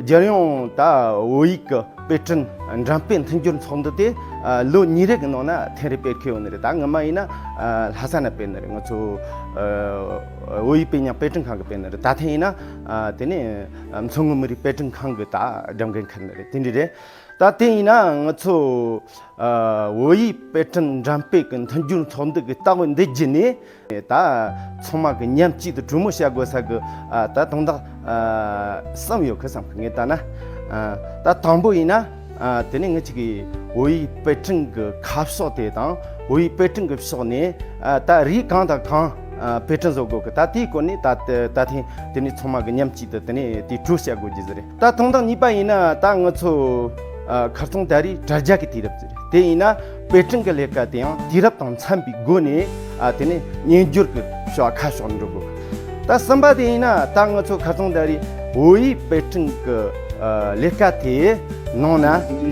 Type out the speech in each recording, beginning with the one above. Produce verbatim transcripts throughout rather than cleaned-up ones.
རྒྱལ་ཡོངས་ད་བོད་ཡིག་གི་དཔེ་སྐྲུན་འགྲེམས་སྤེལ་མཐུན་འགྱུར་ཚོགས་འདུ་དེ་ཨ་ལོ་གཉིས་རེ་གི་ནང་ན་ཐེངས་རེ་སྤེལ་གི་ཡོད་ནི་རེད། ད་སྔོན་མ་ཡིན་ན་ཨ་ལྷ་ས་ན་སྤེལ་ནི་རེད། ང་ཚོ་ཨ་བོད་ཡིག་དཔེ་རྙིང་དཔེ་སྐྲུན་ཁང་གི་སྤེལ་ནི་རེད། ད་ཐེངས་ཡིན་ན་ཨ་དེ་ནས་ཨ་མཚོ་སྔོན་མི་རིགས་དཔེ་སྐྲུན་ཁང་གི་ད་སྒྲུབ་འགན་འཁུར་ནི་རེད། དེ་འདྲ་རེད། ད་དེ་ཡིན་ན་ང་ཚོ་ཨ་བོད་ཡིག་དཔེ་སྐྲུན་འགྲེམས་སྤེལ་གྱི་མཐུན་འགྱུར་ཚོགས་འདུ་གི་ལྟ་བ་འདི་བརྒྱུད་ནས་ད་ཚང་མ་གི་མཉམ་གཅིག་ཏུ་གྲོས་མོལ་བྱ་དགོས་ས་གི་ཨ་ད་དོན་དག་ཨ་གསུམ་ཡོད་གི་བསམ་གི། ངས་ལྟ་ན་ཨ་ད་དང་པོ་ཡིན་ན་ཨ་དེ་ནས་ངེད་ཅིག་གི་བོད་ཡིག་དཔེ་སྐྲུན་གི་ཁ་ཕྱོགས་དེ་དང་བོད་ཡིག་དཔེ་སྐྲུན་གི་ཕྱོགས་ནས་ཨ་ད་རིགས་གང་དང་གང་ཨ་དཔེ་སྐྲུན་བཟོ་དགོས་གི། ད་དེའི་སྐོར་ནས་ད་ད་ད་ཐེངས་དེ་ནས་ཚང་མ་གི་མཉམ་གཅིག་ཏུ་དེ་ནས་དེ་གྲོས་བྱ་དགོས་རྒྱུ་ཟིག་རེད། ད་དོན་དག་གཉིས་པ་ཡིན་ན་ད་ང་ཚོ་ཨ་ཁ་རྩང་ད་རེས་དྲ་རྒྱ་གི་དུས་རབས་ཟིག་རེད། དེ་ཡིན་ན་དཔེ་སྐྲུན་གྱི་ལས་ཀ་དེ་ཡང་དུས་རབས་དང་འཚམ་པའི་སྒོ་ནས་ཨ་དེ་ནས་སྙན་སྦྱོར་གྱི་བྱ་བ་ཁ་ཕྱོགས་འགྲོ་དགོས། ད་གསུམ་པ་དེ་ཡིན་ན་ད་ང་ཚོ་ཁ་རྩང་ད་རེས་བོད་ཡིག་དཔེ་སྐྲུན་གྱི་ཨ་ལས་ཀ་དེ་ནང་ན་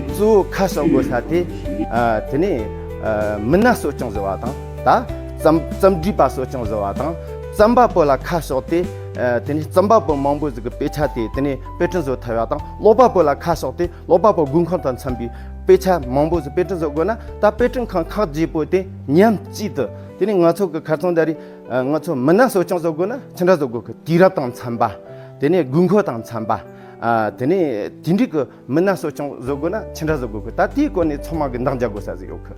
གཙོ་བོ་ཁ་ཕྱོགས་དགོས་ས་དེ་ཨ་དེ་ནས་ཨ་མི་སྣ་གསོ་སྐྱོང་བཟོ་བ་དང་ད་རྩོམ་རྩོམ་སྒྲིག་པ་གསོ་སྐྱོང་བཟོ་བ་དང་རྩོམ་པ་པོ་ལ་ཁ་ཕྱོགས་ཏེ་ཨ་དེ་ནས་རྩོམ་པ་པོ་མང་པོ་ཟིག་གི་དཔེ་ཆ་དེ་དེ་ནས་དཔེ་སྐྲུན་བཟོ་ཐུབ་ཡ་དང་ཀློག་པ་པོ་ལ་ཁ་ཕྱོགས་ཏེ་ཀློག་པ་པོ་དགོས་མཁོ་དང་འཚམ་པའི་དཔེ་ཆ་མང་པོ་ཟིག་དཔེ་སྐྲུན་བཟོ་དགོས་ན་ད་དཔེ་སྐྲུན་ཁང་ཁག་བརྒྱད་པོ་དེ་མཉམ་གཅིག་ཏུ་དེ་ནས་ང་ཚོ་གི་ཁ་རྩང་ད་རེས་ཨ་ང་ཚོ་མི་སྣ་གསོ་སྐྱོང་བཟོ་དགོས་ན་ཅི་འདྲ་བཟོ་དགོས་གི། དུས་རབས་དང་འཚམ་པ། དེ་ནས་དགོས་མཁོ་དང་འཚམ་པ། ཨ་དེ་ནས་དེ་འདྲའི་གི་མི་སྣ་གསོ་སྐྱོང་བཟོ་དགོས་ན་ཅི་འདྲ་བཟོ་དགོས་གི། ད་དེའི་སྐོར་ནས་ཚང་མ་གི་འདང་རྒྱག་དགོས་ས་ཟིག་ཡོད་གི།